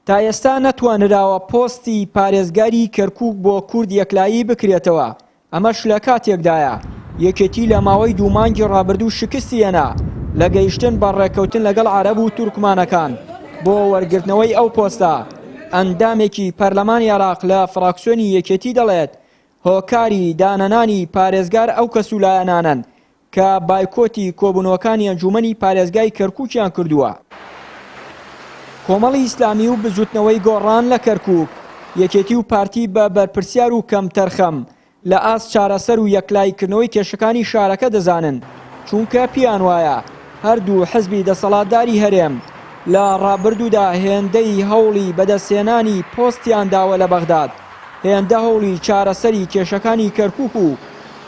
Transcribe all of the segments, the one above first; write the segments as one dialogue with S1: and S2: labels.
S1: تا ئێستا نەتوانراوە پۆستی پارێزگاری کەرکوک بۆ کورد یەکلایی بکرێتەوە، ئەمەش لە کاتێکدایە یەکێتی لە ماوەی دوو مانگی ڕابردوو شکستی هێنا لە گەیشتن بە ڕێککەوتن لەگەڵ عەرەب و تورکمانەکان بۆ وەرگرتنەوەی ئەو پۆستە. ئەندامێکی پەرلەمانی عێراق لە فراکسیۆنی یەکێتی دەڵێت، هۆکاری دانەنانی پارێزگار ئەو کەس و لایەنانەن کە بایکۆتی کۆبوونەوەکانی ئەنجوومەنی پارێزگای کەرکووکیان کردووە. کۆمەڵی ئیسلامی و بزووتنەوەی گۆڕان لە کەرکووک، یەکێتی و پارتی بە بەرپرسیار و کەمتەرخەم لە ئاست چارەسەر و یەکلاییکردنەوەی کێشەکانی شارەکە دەزانن، چونکە پێیان وایە هەردوو حزبی دەسەڵاتداری هەرێم لە ڕابردوودا هێندەی هەوڵی بەدەستهێنانی پۆستیان داوە لە بەغداد، هێندە هەوڵی چارەسەری کێشەکانی کەرکووک و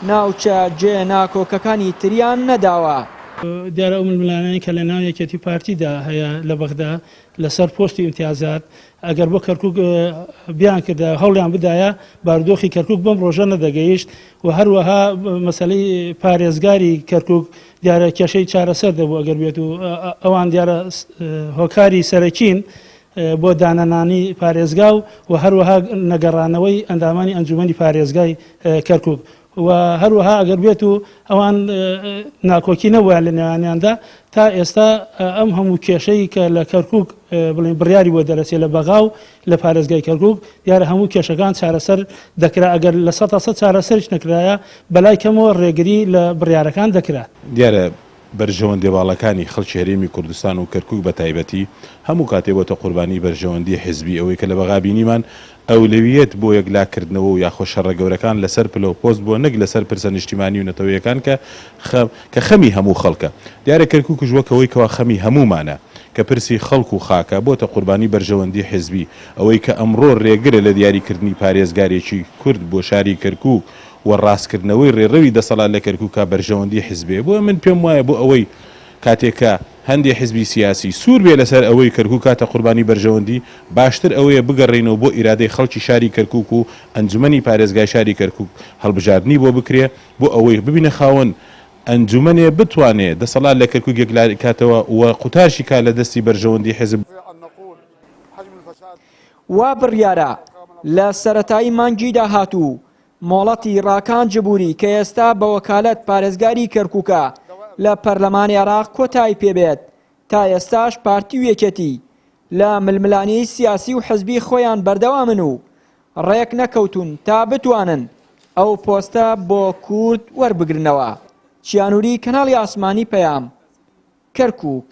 S1: ناوچە جێ ناکۆکەکانی تریان نەداوە.
S2: دیارە ئەو ململانێیەی کە لەناو یەکێتی و پارتیدا هەیە لە بەغدا لەسەر پۆست و ئیمتیازات، ئەگەر بۆ کەرکوک بیانکردایە و هەوڵیان بدایە بارودۆخی کەرکوک بەم ڕۆژە نەدەگەیشت و هەروەها مەسەلەی پارێزگاری کەرکوک دیارە کێشەی چارەسەر دەبوو ئەگەر بێت و ئەوان دیارە هۆکاری سەرەکین بۆ دانەنانی پارێزگا و و هەروەها نەگەڕانەوەی ئەندامانی ئەنجومەنی پارێزگای کەرکوک و هەروەها ئەگەر بێت و ئەوان ناکۆکی نەبوویان لە نێوانیاندا تا ئێستا ئەم هەموو کێشەی کە لە کەرکوک بڵێن بڕیاری بۆ دەرەچێت لە بەغا و لە پارێزگای کەرکوک دیارە هەموو کێشەکان چارەسەر دەکرا ئەگەر لە 100% چارەسەریش نەکرایە بەلای کەمەوە ڕێگری لە بڕیارەکان دەکرا.
S3: دیارە بەرژەوەندیە باڵاکانی خەڵکی هەرێمی کوردستان و کەرکوک بە تایبەتی هەموو کاتێ بۆتە قوربانی بەرژەوەندی حزبی ئەوەی کە لە بەغا بینیمان ئەولەویەت بۆ یەکلا کردنەوە و یاخۆ شەڕە گەورەکان لەسەر پلە و پۆست بووە نەک لەسەر پرسە نیشتیمانی و نەتەوەیەکان کە کە خەمی هەموو خەڵکە دیارە کەرکوکش وەک ئەوەی کەوا خەمی هەموومانە کە پرسی خەڵک و خاکە بۆتە قوربانی بەرژەوەندی حزبی ئەوەی کە ئەمڕۆ رێگرە لە دیاری کردنی پارێزگارێکی کورد بۆ شاری کەرکوک و ڕاستکردنەوەی ڕێڕەوی دەسەڵات لە کەرکوکا بەرژەوەندی حزبیە بۆیە من پێم وایە بۆ ئەوەی کاتێک کە هەندێ حزبی سیاسی سوور بێ لەسەر ئەوەی کەرکوک کاتە قوربانی بەرژەوەندی باشتر ئەوەیە بگەڕێینەوە بۆ ئیرادەی خەڵکی شاری کەرکوک و ئەنجومەنی پارێزگای شاری کەرکوک هەڵبژاردنی بۆ بکرێ بۆ ئەوەی ببینە خاوەن ئەنجومەنێ بتوانێ دەسەڵات لە کەرکوک یەکلاکاتەوە و قوتارشی کا لە دەستی بەرژەوەندی حزب.
S1: وا بڕیارە لە سەرەتایی مانگی داهاتوو مۆڵەتی ڕاکان جبوری کە ئێستا بە وەکالەت پارێزگاری کەرکوکە لە پەرلەمانی عێراق کۆتایی پێبێت، تا ئێستاش پارتی و یەکێتی لە ململانێی سیاسی و حزبی خۆیان بەردەوامن و ڕێک نەکەوتوون تا بتوانن ئەو پۆستە بۆ کورد وەربگرنەوە. چیانوری، کەناڵی ئاسمانی پەیام، کەرکوک.